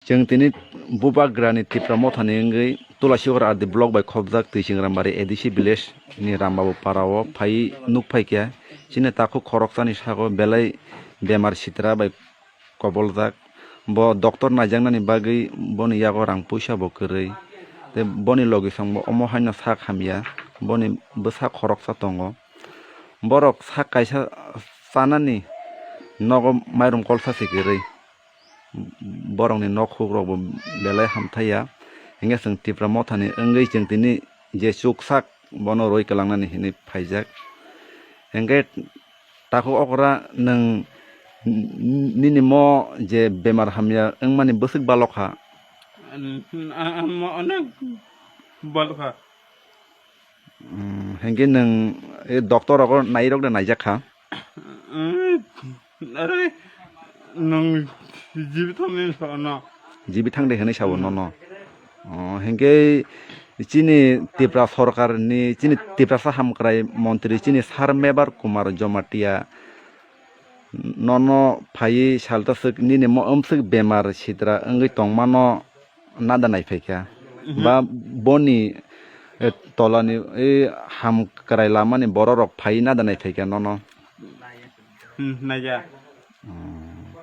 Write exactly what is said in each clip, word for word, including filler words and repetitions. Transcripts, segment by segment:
Chwng tini Bubagrani Tipra Mothani wngwi Tulasiwar R D block bai khopjak Twisingrambari A D C village ni Rambabu para o phai nuk phaikha. Chini takhuk khoroksani sago belai bemar sitra bai koboljak. Bo doctor naijaknani bagwi boni yago rang puisa bo kwrwi. Tei boni logisongbo omo haino sak hamya, boni bwsa khoroksa tongo. Borok sak kaisa chanani nogo mairum kolsa se kwrwi. Borokni nok hukrokbo belai hamthaiya. Hinkhe chwng Tipra Mothani wngwi chwng tini je chuksak bono rwi kwlangnani hinwi phaijak. Hinkhe takhuk okra nwng nini mo je bemar hamya wngmani bwswk balokha? An-, an-, an-, mo onek balokha. Mm, hinkhe nwng, e, doctor rogo nairok de naijak kha? Mm, are, nwng jibi thangni sano. Jibi thangde hinwi sabo nono. Oh, hinkhe chini Tipra sorkar ni, chini Tiprasa hamkrai montri, chini Sir Mebar Kumar Jamatia nono phaiwi salta swk nini mo-, omswk bemar sitra wngwi tongmano nada naiphaikha. Mhm. Ba boni, eh, tolani, eh, hamkrai lamani bororok phaiwi nada naiphaikha nono. Hmm, naija. Hmm.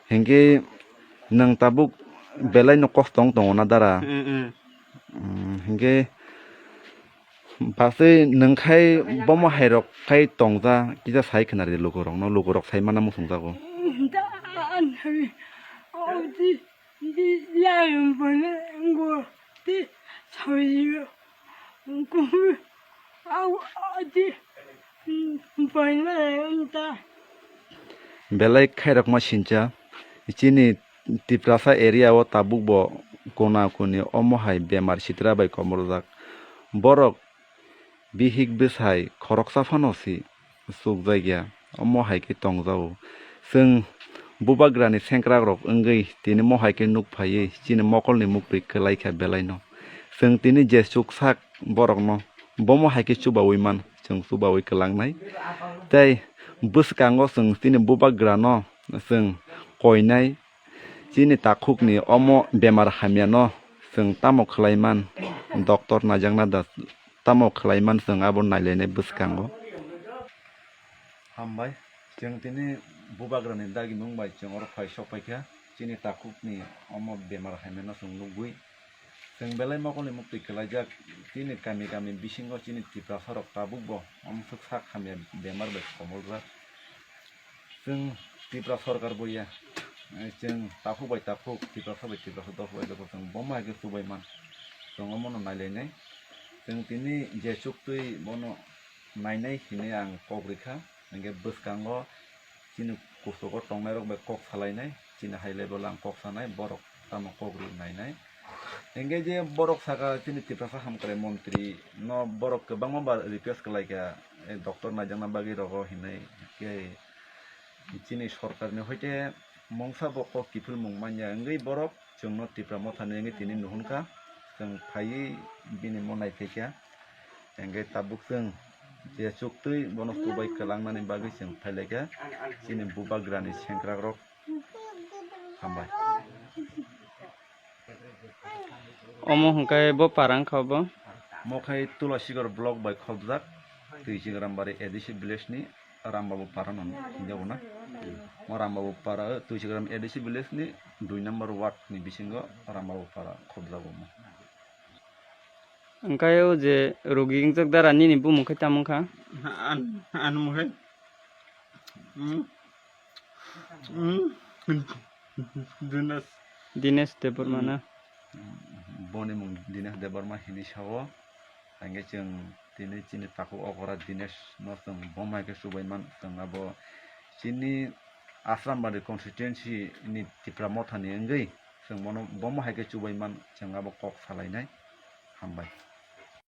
Hinkhe nwng tabuk belaino kosto wng tongo na dara? Hmm, hmm. Hmm, hinkhe Basui nwng khai bomo hairok khai tongja kisa sai khna ri lukurokno, lukurok sai mana muchungjago. Belai khairokma sincha chini Tiprasa area o tabuk bo kona koni omo hai bemar sitra bai komorjak. Borok bihik bwsai khoroksa phano si chukjakya, omo hai khe tongjago. Chwng bubagrani sengkrakrok wngwi tini mo hai khe nuk phaiwi chini mokolni muktwi kwlaikha belaino. Chwng tini je chuksak borokno bomo hai khe chubaui man, chwng chubaui kwlangnai. Tei bwskango chwng chini bubagrano chwng koinai. Chini takhukni omo bemar hamyano chwng tamo khlai man, doctor naijakna da tamo khlai man, chwng abo nailainai bwskango. Hambai, chwng tini bubagrani dagimung bai chwng oro phai sok paikha. Chini takhukni omo bemar hamyano chwng nugwi chwng belai mokolni muktwi kwlaijak. Chini kami kami bisingo chini Tiprasarok tabukbo omswk sak hamya bemar bai komoljak. Chwng Tripura sorkar bo ya, eh, chwng takhuk bai takhuk, Tiprasa bai Tiprasa, dophok bai dophok chwng bomo hai khe chubai man. Chwng omono nailainai. Chwng tini je chuktwi bono nainai hinwi ang kok rikha. Hinkhe bwskango chini kuchugo tongnairok bai kok salainai, chini high level ang kok sanai, borok tamo kok ri nainai. Hinkhe je borok saka chini Tiprasa hamkrai montri no borok kwbangma ba request khlaikha, eh, doctor naijakna bagwi rogo hinwi. Khe chini sorkarni hoite mungsa bo kok kiphilmung manya wngwi borok chwngno Tipra mothani wngwi tini nuhunkha, chwng phaiwi bini mo naiphaikha. Hinkhe tabuk chwng je chuktwi bono chubai kwlangnani bagwi chwng phailaikha chini bubagrani sengkrakrok. Hambai. Omo hwnkhe bo para wngkha bo? Mo khai Tulasigor block bai khobjak, Twisingrambari A D C village ni Rambabu para no hinjago na. Mo Rambabu para, Twisingram A D C village ni dui number ward ni bisingo Rambabu para khobjago mo. Hwnkhe o je rogi wngjak dara nini bumung khai tamo wngkha? An, an mung khai. Hmm. Hmm. Dinesh. Dinesh Debbarma na? Hmm. Boni mung Dinesh Debbarma hinwi sao. Hinkhe chwng tini chini takhuk okora Dinesh no chwng bomo hai khe chubai man, chwng abo chini Asrambari constituency ni Tipra mothani wngwi chwng bono bomo hai khe chubai man, chwng abo kok salainai. Hambai.